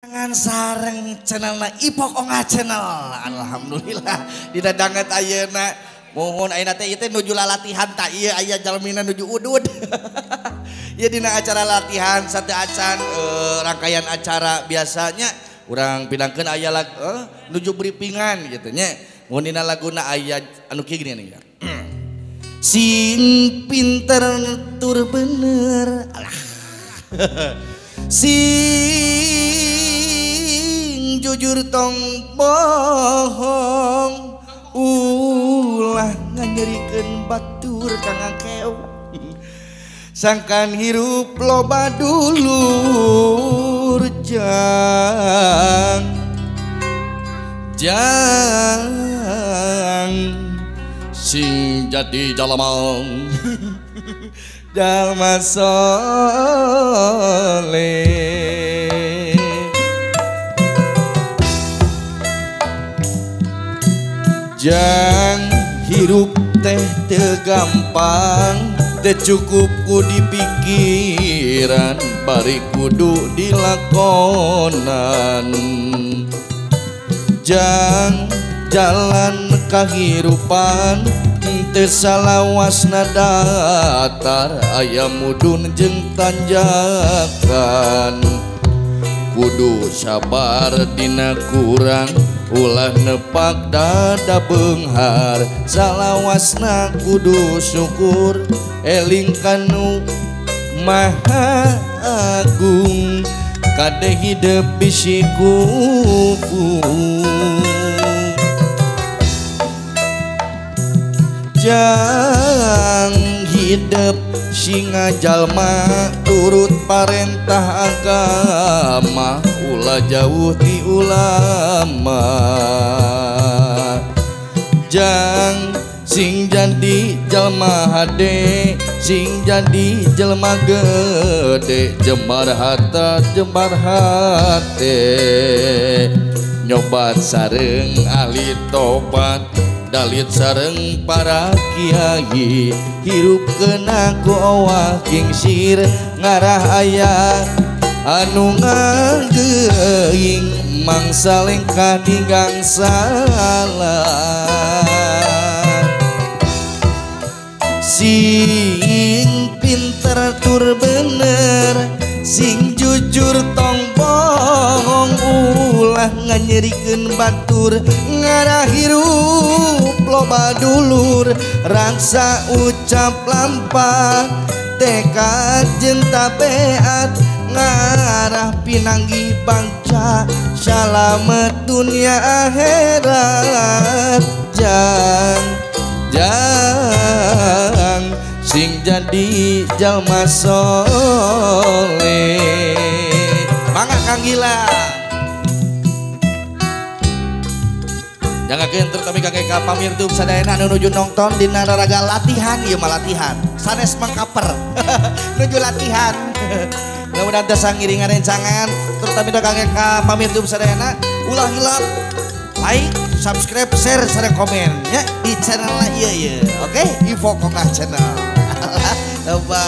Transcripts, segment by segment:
Ngan sareng channelna Ipok Ongah Channel. Alhamdulillah didadanget ayeuna. Mohon ayeuna teh ieu teh nuju latihan ta ieu aya jalmina nuju udud. Ieu dina acara latihan sate acan rangkaian acara biasanya urang pindangkeun aya nuju briefingan gitu nya. Mun dina laguna aya anu kieu gini nih. Sing pinter tur bener. Alah. Sing jujur tong bohong ulah nganyerikeun batur kang angkeu sangkan hirup loba dulur jang jang sing jadi jalma jalma soleh. Jang hirup teh teu gampang, teu cukup ku dipikiran, bari kudu dilakonan. Jang jalan kahirupan teu salawasna datar, aya mudun jeung tanjakan. Kudu sabar dina kurang, ulah nepak dada beunghar, salawasna kudu syukur, eling kanu maha agung, kade hidep bisi kufur. Jang hidep singa jalma turut parentah agama, ulah jauh ti ulama. Jang sing jadi jalma hade, sing jadi jelma gede, jembar harta jembar hate, nyobat sareng ahli tobat, dalit sareng para kiai, hirup kena ku owah kingsir, ngarah aya anu ngageuing, mangsa lengkah ninggang salah. Sing pinter tur bener, sing jujur tong bohong, ulah nganyerikeun batur, ngarah hirup loba dulur, rangsa ucap lampah, tekad jeung tabeat, ngarah pinanggih bangsa, salamet dunia akhirat. Jang jang sing jadi jalma soleh. Mangga Kang Gila. Jangan terutama Kang Eka pamirsa sadayana anu nuju nonton dina raraga latihan, ieu mah latihan. Sanes mangkaper. Nuju latihan. Mudah-mudahan teu sangiringan rencangan, terutama Kang Eka pamirsa sadayana ulah hilap like, subscribe, share, sareng komen ya di channel ieu ieu. Oke, Ipok Ongah Channel. Loba.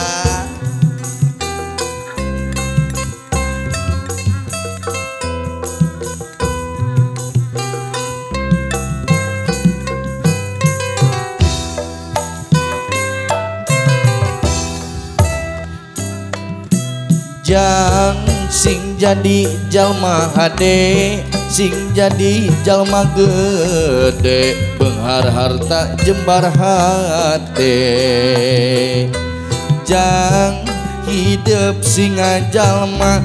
Jang sing jadi jalma hade, sing jadi jalma gede, beunghar harta jembar hate. Jang hidep singa jalma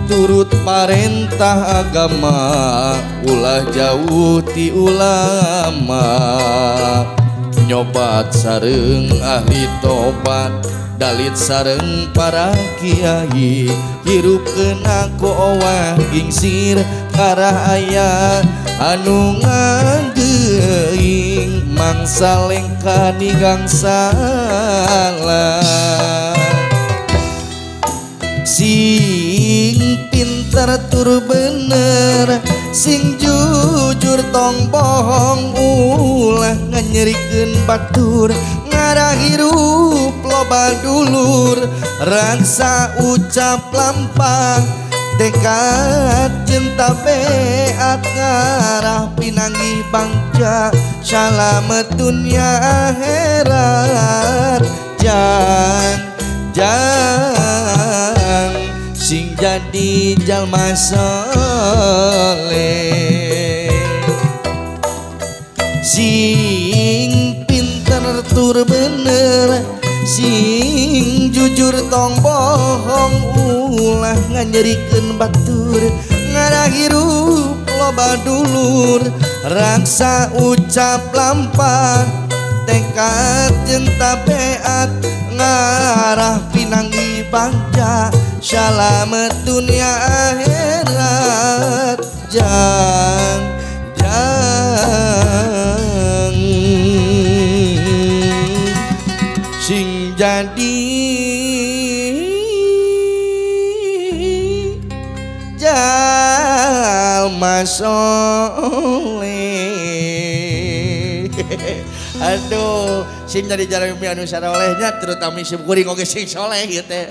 turut parentah agama, ulah jauh ti ulama. Nyobat sareng ahli tobat, dalit sareng para kiai, hirup kena ku owah gingsir, ngarah aya anu ngageuing, mangsa lengkah ninggang salah. Sing pinter tur bener, sing jujur tong bohong, ulah nganyerikeun batur, ngarah hirup loba dulur, rangsa ucap lampah, tekad jeung tabeat ngarah pinanggih bangja salamet dunia akhirat jang jang sing jadi jalma soleh sing pinter tur bener sing jujur tong bohong ulah nganyerikeun batur ngarah hirup loba dulur raksa ucap lampah tekad jeung tabeat ngarah pinanggi bangja salamet dunia akhirat jang jang sing jadi jalma soleh. Aduh, sing jadi jalmi anu sarolehnya terutama sim kuring oge sing soleh ieu teh.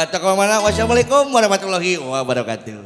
Toko mana? Wassalamualaikum warahmatullahi wabarakatuh.